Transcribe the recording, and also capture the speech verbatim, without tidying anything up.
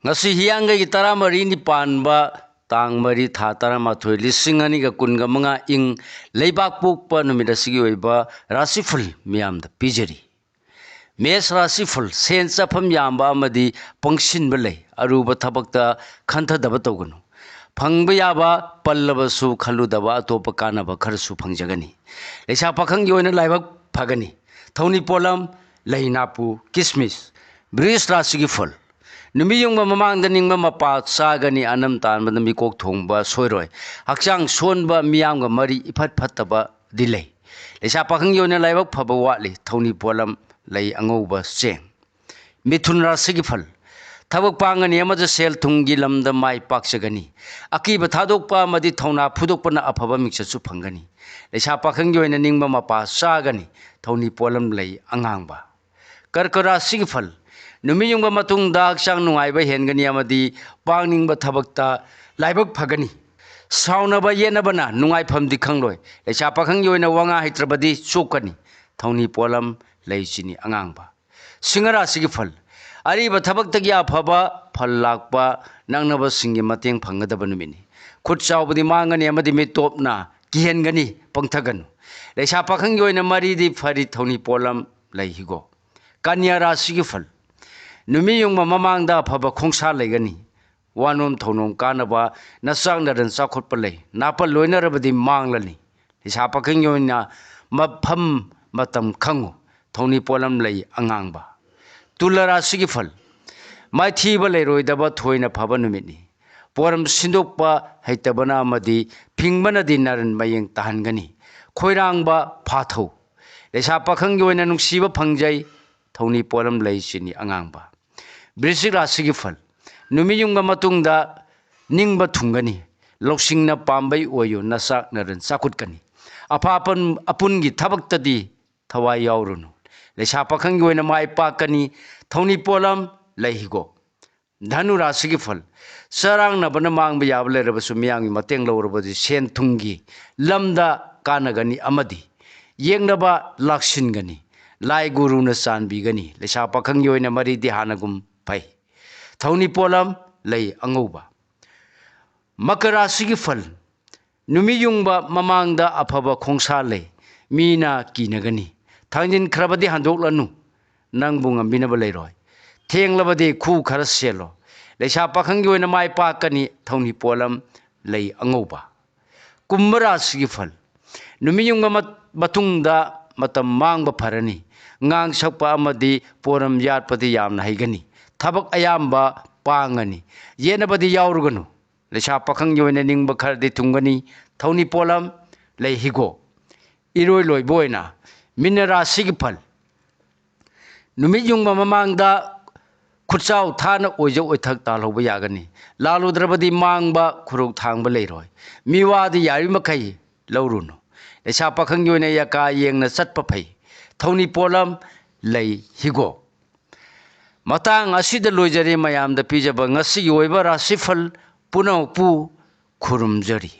ꯉꯁꯤ ꯍꯤꯌꯥꯡꯒꯩꯒꯤ ꯇꯔꯥꯃꯔꯤꯅꯤ ꯄꯥꯟꯕ, ꯇꯥꯡ ꯃꯔꯤ, ꯊꯥ ꯇꯔꯥꯃꯥꯊꯣꯏ, ꯂꯤꯁꯤꯡ ꯑꯅꯤꯒ ꯀꯨꯟꯒ ꯃꯉꯥ, ꯏꯪ ꯂꯩꯕꯥꯛ ꯄꯣꯛꯄ ꯅꯨꯃꯤꯠ ꯑꯁꯤꯒꯤ ꯑꯣꯏꯕ ꯔꯥꯁꯤꯐꯜ ꯃꯤꯌꯥꯝꯗ ꯄꯤꯖꯔꯤ꯫ ꯃꯦꯁ ꯔꯥꯁꯤꯐꯜ: ꯁꯦꯟ ꯆꯠꯐꯝ ꯌꯥꯝꯕ ꯑꯃꯗꯤ ꯄꯪꯁꯤꯟꯕ ꯂꯩ꯫ ꯑꯔꯨꯕ ꯊꯕꯛꯇ ꯈꯟꯊꯗꯕ ꯇꯧꯒꯅꯨ꯫ ꯐꯪꯕ ꯌꯥꯕ ꯄꯜꯂꯕꯁꯨ ꯈꯜꯂꯨꯗꯕ ꯑꯇꯣꯞꯄ ꯀꯥꯟꯅꯕ ꯈꯔꯁꯨ ꯐꯪꯖꯒꯅꯤ꯫ ꯂꯩꯁꯥ ꯄꯥꯈꯪꯒꯤ ꯑꯣꯏꯅ ꯂꯥꯏꯕꯛ ꯐꯒꯅꯤ꯫ ꯊꯧꯅꯤ ꯄꯣꯠꯂꯝ: ꯂꯩ, ꯅꯥꯄꯨ, ꯀꯤꯁꯃꯤꯁ꯫ ꯕ꯭ꯔꯤꯖ ꯔꯥꯁꯤꯒꯤ ꯐꯜ: ꯅꯨꯃꯤꯠ ꯌꯨꯡꯕ ꯃꯃꯥꯡꯗ ꯅꯤꯡꯕ ꯃꯄꯥ ꯆꯥꯒꯅꯤ꯫ ꯑꯅꯝ ꯇꯥꯟꯕꯗ ꯃꯤꯀꯣꯛ ꯊꯣꯡꯕ ꯁꯣꯏꯔꯣꯏ꯫ ꯍꯛꯆꯥꯡ ꯁꯣꯟꯕ, ꯃꯤꯌꯥꯝꯒ ꯃꯔꯤ ꯏꯐꯠ ꯐꯠꯇꯕꯗꯤ ꯂꯩ꯫ ꯂꯩꯁꯥ ꯄꯥꯈꯪꯒꯤ ꯑꯣꯏꯅ ꯂꯥꯏꯕꯛ ꯐꯕ ꯋꯥꯠꯂꯤ꯫ ꯊꯧꯅꯤ ꯄꯣꯠꯂꯝ: ꯂꯩ ꯑꯉꯧꯕ, ꯆꯦꯡ꯫ ꯃꯤꯊꯨꯟ ꯔꯥꯁꯤꯒꯤ ꯐꯜ: ꯊꯕꯛ ꯄꯥꯡꯒꯅꯤ ꯑꯃꯗꯤ ꯁꯦꯜ ꯊꯨꯝꯒꯤ ꯂꯝꯗ ꯃꯥꯏ ꯄꯥꯛꯆꯒꯅꯤ꯫ ꯑꯀꯤꯕ ꯊꯥꯗꯣꯛꯄ ꯑꯃꯗꯤ ꯊꯧꯅꯥ ꯐꯨꯗꯣꯛꯄꯅ ꯑꯐꯕ ꯃꯤꯡꯆꯠꯁꯨ ꯐꯪꯒꯅꯤ꯫ ꯂꯩꯁꯥ ꯄꯥꯈꯪꯒꯤ ꯑꯣꯏꯅ ꯅꯤꯡꯕ ꯃꯄꯥ ꯆꯥꯒꯅꯤ꯫ ꯊꯧꯅꯤ ꯄꯣꯠꯂꯝ: ꯂꯩ ꯑꯉꯥꯡꯕ꯫ ꯀꯔꯀ ꯔꯥꯁꯤꯒꯤ ꯐꯜ: ꯅꯨꯃꯤꯠ ꯌꯨꯡꯕ ꯃꯇꯨꯡꯗ ꯍꯛꯆꯥꯡ ꯅꯨꯡꯉꯥꯏꯕ ꯍꯦꯟꯒꯅꯤ ꯑꯃꯗꯤ ꯄꯥꯡꯅꯤꯡꯕ ꯊꯕꯛꯇ ꯂꯥꯏꯕꯛ ꯐꯒꯅꯤ꯫ ꯁꯥꯎꯅꯕ ꯌꯦꯠꯅꯕꯅ ꯅꯨꯡꯉꯥꯏꯐꯝꯗꯤ ꯈꯪꯂꯣꯏ꯫ ꯂꯩꯁꯥ ꯄꯥꯈꯪꯒꯤ ꯑꯣꯏꯅ ꯋꯥꯉꯥ ꯍꯩꯇ꯭ꯔꯕꯗꯤ ꯆꯣꯛꯀꯅꯤ꯫ ꯊꯧꯅꯤ ꯄꯣꯠꯂꯝ: ꯂꯩ ꯆꯤꯅꯤ ꯑꯉꯥꯡꯕ꯫ ꯁꯤꯡꯍ ꯔꯥꯁꯤꯒꯤ ꯐꯜ: ꯑꯔꯤꯕ ꯊꯕꯛꯇꯒꯤ ꯑꯐꯕ ꯐꯜ ꯂꯥꯛꯄ, ꯅꯛꯅꯕꯁꯤꯡꯒꯤ ꯃꯇꯦꯡ ꯐꯪꯒꯗꯕ ꯅꯨꯃꯤꯠꯅꯤ꯫ ꯈꯨꯠ ꯆꯥꯎꯕꯗꯤ ꯃꯥꯡꯒꯅꯤ ꯑꯃꯗꯤ ꯃꯤꯇꯣꯞꯅ ꯀꯤꯍꯟꯒꯅꯤ, ꯄꯪꯊꯒꯅꯨ꯫ ꯂꯩꯁꯥ ꯄꯥꯈꯪꯒꯤ ꯑꯣꯏꯅ ꯃꯔꯤꯗꯤ ꯐꯔꯤ꯫ ꯊꯧꯅꯤ ꯄꯣꯠꯂꯝ: ꯂꯩ ꯍꯤꯒꯣꯛ꯫ ꯀꯟꯌꯥ ꯔꯥꯁꯤꯒꯤ ꯐꯜ: ꯅꯨꯃꯤꯠ ꯌꯨꯡꯕ ꯃꯃꯥꯡꯗ ꯑꯐꯕ ꯈꯣꯡꯁꯥ ꯂꯩꯒꯅꯤ꯫ ꯋꯥꯅꯣꯝ ꯊꯧꯅꯣꯝ ꯀꯥꯟꯅꯕ, ꯅꯆꯥꯛ ꯅꯔꯟ ꯆꯥꯎꯈꯠꯄ ꯂꯩ꯫ ꯅꯥꯄꯜ ꯂꯣꯏꯅꯔꯕꯗꯤ ꯃꯥꯡꯂꯅꯤ꯫ ꯂꯩꯁꯥ ꯄꯥꯈꯪꯒꯤ ꯑꯣꯏꯅ ꯃꯐꯝ ꯃꯇꯝ ꯈꯪꯉꯨ꯫ ꯊꯧꯅꯤ ꯄꯣꯠꯂꯝ: ꯂꯩ ꯑꯉꯥꯡꯕ꯫ ꯇꯨꯂ ꯔꯥꯁꯤꯒꯤ ꯐꯜ: ꯃꯥꯏꯊꯤꯕ ꯂꯩꯔꯣꯏꯗꯕ ꯊꯣꯏꯅ ꯐꯕ ꯅꯨꯃꯤꯠꯅꯤ꯫ ꯄꯣꯔꯝ ꯁꯤꯟꯗꯣꯛꯄ ꯍꯩꯇꯕꯅ ꯑꯃꯗꯤ ꯐꯤꯡꯕꯅꯗꯤ ꯅꯔꯟ ꯃꯌꯦꯡ ꯇꯥꯍꯟꯒꯅꯤ꯫ ꯈꯣꯏꯔꯥꯡꯕ ꯐꯥꯊꯧ꯫ ꯂꯩꯁꯥ ꯄꯥꯈꯪꯒꯤ ꯑꯣꯏꯅ ꯅꯨꯡꯁꯤꯕ ꯐꯪꯖꯩ꯫ ꯊꯧꯅꯤ ꯄꯣꯠꯂꯝ: ꯂꯩ ꯆꯤꯅꯤ ꯑꯉꯥꯡꯕ꯫ ꯕ꯭ꯔꯤꯁꯤꯛ ꯔꯥꯁꯤꯒꯤ ꯐꯜ: ꯅꯨꯃꯤꯠ ꯌꯨꯡꯕ ꯃꯇꯨꯡꯗ ꯅꯤꯡꯕ ꯊꯨꯡꯒꯅꯤ꯫ ꯂꯧꯁꯤꯡꯅ ꯄꯥꯝꯕꯩ ꯑꯣꯏꯌꯨ, ꯅꯆꯥꯛ ꯅꯔꯟ ꯆꯥꯎꯈꯠꯀꯅꯤ꯫ ꯑꯐ ꯑꯄꯟ-, ꯑꯄꯨꯟꯒꯤ ꯊꯕꯛꯇꯗꯤ ꯊꯋꯥꯏ ꯌꯥꯎꯔꯨꯅꯨ꯫ ꯂꯩꯁꯥ ꯄꯥꯈꯪꯒꯤ ꯑꯣꯏꯅ ꯃꯥꯏ ꯄꯥꯛꯀꯅꯤ꯫ ꯊꯧꯅꯤ ꯄꯣꯠꯂꯝ: ꯂꯩ ꯍꯤꯒꯣꯛ꯫ ꯙꯅꯨ ꯔꯥꯁꯤꯒꯤ ꯐꯜ: ꯆꯔꯥꯡꯅꯕꯅ ꯃꯥꯡꯕ ꯌꯥꯕ ꯂꯩꯔꯕꯁꯨ ꯃꯤꯌꯥꯝꯒꯤ ꯃꯇꯦꯡ ꯂꯧꯔꯕꯗꯤ ꯁꯦꯟ ꯊꯨꯝꯒꯤ ꯂꯝꯗ ꯀꯥꯟꯅꯒꯅꯤ ꯑꯃꯗꯤ ꯌꯦꯛꯅꯕ ꯂꯥꯛꯁꯤꯟꯒꯅꯤ꯫ ꯂꯥꯏ ꯒꯨꯔꯨꯅ ꯆꯥꯟꯕꯤꯒꯅꯤ꯫ ꯂꯩꯁꯥ ꯄꯥꯈꯪꯒꯤ ꯑꯣꯏꯅ ꯃꯔꯤꯗꯤ ꯍꯥꯟꯅꯒꯨꯝ ꯐꯩ꯫ ꯊꯧꯅꯤ ꯄꯣꯠꯂꯝ, ꯂꯩ ꯑꯉꯧꯕ꯫ ꯃꯀꯔ ꯔꯥꯁꯤꯒꯤ ꯐꯜ: ꯅꯨꯃꯤꯠ ꯌꯨꯡꯕ ꯃꯃꯥꯡꯗ ꯑꯐꯕ ꯈꯣꯡꯁꯥ ꯂꯩ, ꯃꯤꯅ ꯀꯤꯅꯒꯅꯤ꯫ ꯊꯥꯡꯖꯤꯟꯈ꯭ꯔꯕꯗꯤ ꯍꯟꯗꯣꯛꯂꯅꯨ, ꯅꯪꯕꯨ ꯉꯝꯕꯤꯅꯕ ꯂꯩꯔꯣꯏ꯫ ꯊꯦꯡꯂꯕꯗꯤ ꯈꯨ ꯈꯔ ꯁꯦꯜꯂꯣ꯫ ꯂꯩꯁꯥ ꯄꯥꯈꯪꯒꯤ ꯑꯣꯏꯅ ꯃꯥꯏ ꯄꯥꯛꯀꯅꯤ꯫ ꯊꯧꯅꯤ ꯄꯣꯠꯂꯝ, ꯂꯩ ꯑꯉꯧꯕ꯫ ꯀꯨꯝꯚ ꯔꯥꯁꯤꯒꯤ ꯐꯜ: ꯅꯨꯃꯤꯠ ꯌꯨꯡꯕ ꯃꯠ-, ꯃꯇꯨꯡꯗ ꯃꯇꯝ ꯃꯥꯡꯕ ꯐꯔꯅꯤ꯫ ꯉꯥꯡ ꯁꯛꯄ ꯑꯃꯗꯤ ꯄꯣꯔꯝ ꯌꯥꯠꯄꯗꯤ ꯌꯥꯝꯅ ꯍꯩꯒꯅꯤ꯫ ꯊꯕꯛ ꯑꯌꯥꯝꯕ ꯄꯥꯡꯒꯅꯤ꯫ ꯌꯦꯠꯅꯕꯗꯤ ꯌꯥꯎꯔꯨꯒꯅꯨ꯫ ꯂꯩꯁꯥ ꯄꯥꯈꯪꯒꯤ ꯑꯣꯏꯅ ꯅꯤꯡꯕ ꯈꯔꯗꯤ ꯊꯨꯡꯒꯅꯤ꯫ ꯊꯧꯅꯤ ꯄꯣꯠꯂꯝ, ꯂꯩ ꯍꯤꯒꯣꯛ꯫ ꯏꯔꯣꯏ ꯂꯣꯏꯕ ꯑꯣꯏꯅ ꯃꯤꯅ ꯔꯥꯁꯤꯒꯤ ꯐꯜ: ꯅꯨꯃꯤꯠ ꯌꯨꯡꯕ ꯃꯃꯥꯡꯗ ꯈꯨꯠꯆꯥꯎ ꯊꯥꯅ ꯑꯣꯏꯖ ꯑꯣꯏꯊꯛ ꯇꯥꯜꯍꯧꯕ ꯌꯥꯒꯅꯤ꯫ ꯂꯥꯜꯂꯨꯗ꯭ꯔꯕꯗꯤ ꯃꯥꯡꯕ ꯈꯨꯔꯧ ꯊꯥꯡꯕ ꯂꯩꯔꯣꯏ꯫ ꯃꯤꯋꯥꯗꯤ ꯌꯥꯔꯤꯕꯃꯈꯩ ꯂꯧꯔꯨꯅꯨ꯫ ꯂꯩꯁꯥ ꯄꯥꯈꯪꯒꯤ ꯑꯣꯏꯅ ꯌꯥꯀꯥ ꯌꯦꯡꯅ ꯆꯠꯄ ꯐꯩ꯫ ꯊꯧꯅꯤ ꯄꯣꯠꯂꯝ, ꯂꯩ ꯍꯤꯒꯣꯛ꯫ ꯃꯇꯥꯡ ꯑꯁꯤꯗ ꯂꯣꯏꯖꯔꯦ ꯃꯌꯥꯝꯗ ꯄꯤꯖꯕ ꯉꯁꯤꯒꯤ ꯑꯣꯏꯕ ꯔꯥꯁꯤꯐꯜ ꯄꯨꯝꯅꯃꯛꯄꯨ ꯈꯨꯔꯨꯝꯖꯔꯤ꯫